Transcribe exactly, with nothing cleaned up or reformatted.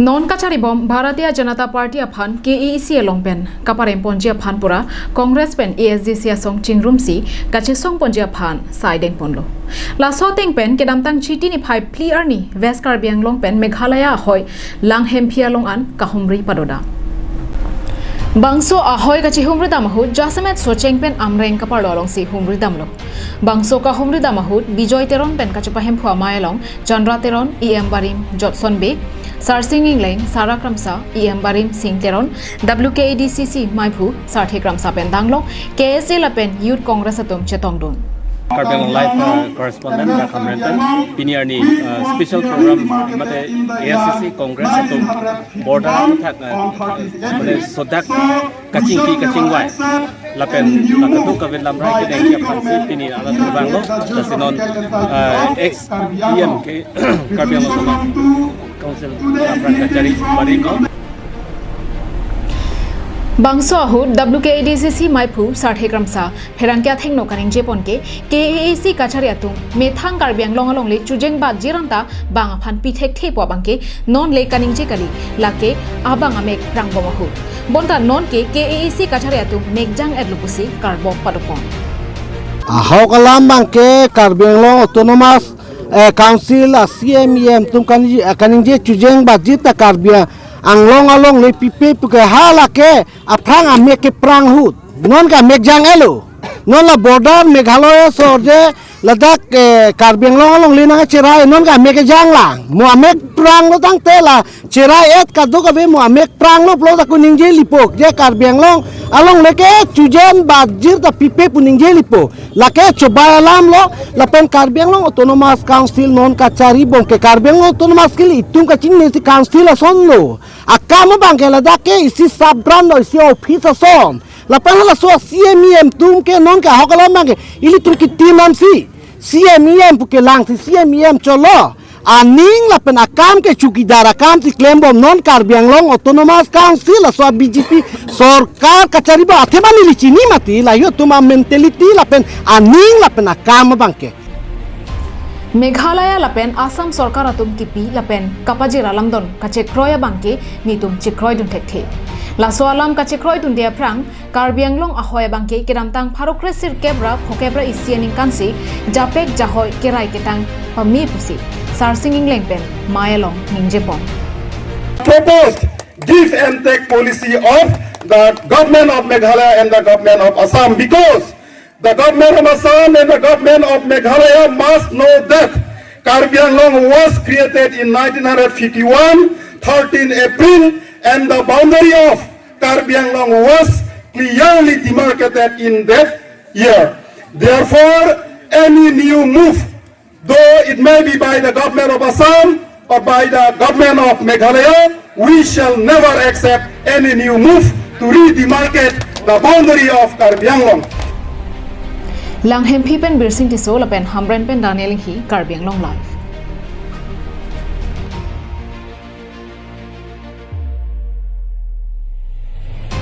Non kacharibom Bharatiya Janata Party aphan K A A C along pen kaparem ponji aphan pura Congress pen A S D C asong chingrumsi kachesong ponji aphan saideng ponlo. Laso ateng pen kedamtang Chiti niphai phli arni West Karbi Anglong pen Meghalaya ahoi Langhemphi along an kahumri padoda. Bangso ahoi kachihumri dam ahut jasemet Socheng pen Amreng kaparlo alongsi humri damlo. Bangso kahumri dam ahut Bijoy Teron pen kachepahem phu amei along Chandra Teron, E M Barim Jotson Bey, Sarsing Engleng, Sara Kramsa, E M Barim Sing Teron, W K A D C C meiphu Sarthe Kramsa pen danglong K S A lapen Youth Congress atum chetongdun. Karbi Anglong Live, uh, correspondent Dak Hamren pen pini arni, uh, special program mate A S D C Congress atum border athak, uh, mane sodak kachingki kachingvai lapen la kadokave lamrai kedengji aphansi pini alanglitum vanglo. Lasi non, eh, ex E M ke Karbi Anglong Autonomous Council apran kachari barim lo. Bangso ahut W K A D C C meiphu Sarthe Kramsa pherangke athengno kaningje pon ke K A A C kachari atum methang Karbi Anglong alongle chujeng batjir anta bang aphan pi thekthe pu abang ke non le kaningje kali, lake abang amek prangbom ahut. Bonta non ke K A A C kachari atum mekjang-etlo pusi karbok padopon. Ahok alam abang ke Karbi Anglong Autonomous, eh, Council a C M E M atum kan-, eh, kaningje chujeng batjir ta Karbi Anglong alongle pipe pu ke hala ke aphrang amek keprang ahut. Non ke mekjang-etlo. Non la border Meghalaya sorje ladak, eh, Karbi Anglong alongle nangcherai non ke amek kejang lang. Mo amek pranglo tangte la cherai-et kadokave mo amek pranglo pulo ta ko ningje lipo. Je Karbi Anglong alongle ke chujeng batjir ta pipe pu ningje lipo. Lake chobai alamlo lapen Karbi Anglong Autonomous Council non kacharibom ke Karbi Anglong Autonomous Council itum kachinine si council asonlo. Akam abang ke ladak ke isi sub-branch lo, isi office ason. Lapen halaso a C M E M atum ke non ke ahok alam abang ke ilitum kitinamsi C M E M pu kelangsi C M E M cholo. Aning lapen akam ke chowkidar akam si klembom non Karbi Anglong Autonomous Council laso a B J P sorkar kachari ba athema neli chini mati la yo atum a mentality lapen aning lapen akam abang ke. Meghalaya lapen Assam sorkar atum kipi lapen kapajir alamdon kachekroi abang ke netum chekroidun thekthe. Laso alam kachekroidunde aphrang Karbi Anglong ahoi abang ke kedamtang pharo kresirkep ra phokep ra isi aningkan si japek jahoi kerai ketang pame pusi Sarsing Engleng pen mei along ningjepon. Proposed give and take policy of the government of Meghalaya and the government of Assam, because the government of Assam and the government of Meghalaya must know that Karbi Anglong was created in nineteen fifty-one, thirteen April, and the boundary of Karbi Anglong was clearly demarcated in that year. Therefore, any new move, though it may be by the government of Assam or by the government of Meghalaya, we shall never accept any new move to redemarcate the boundary of Karbi Anglong. Langhemphi pen Birsing Tisso lapen Hamren pen Daniel Inghi, Karbi Anglong Live.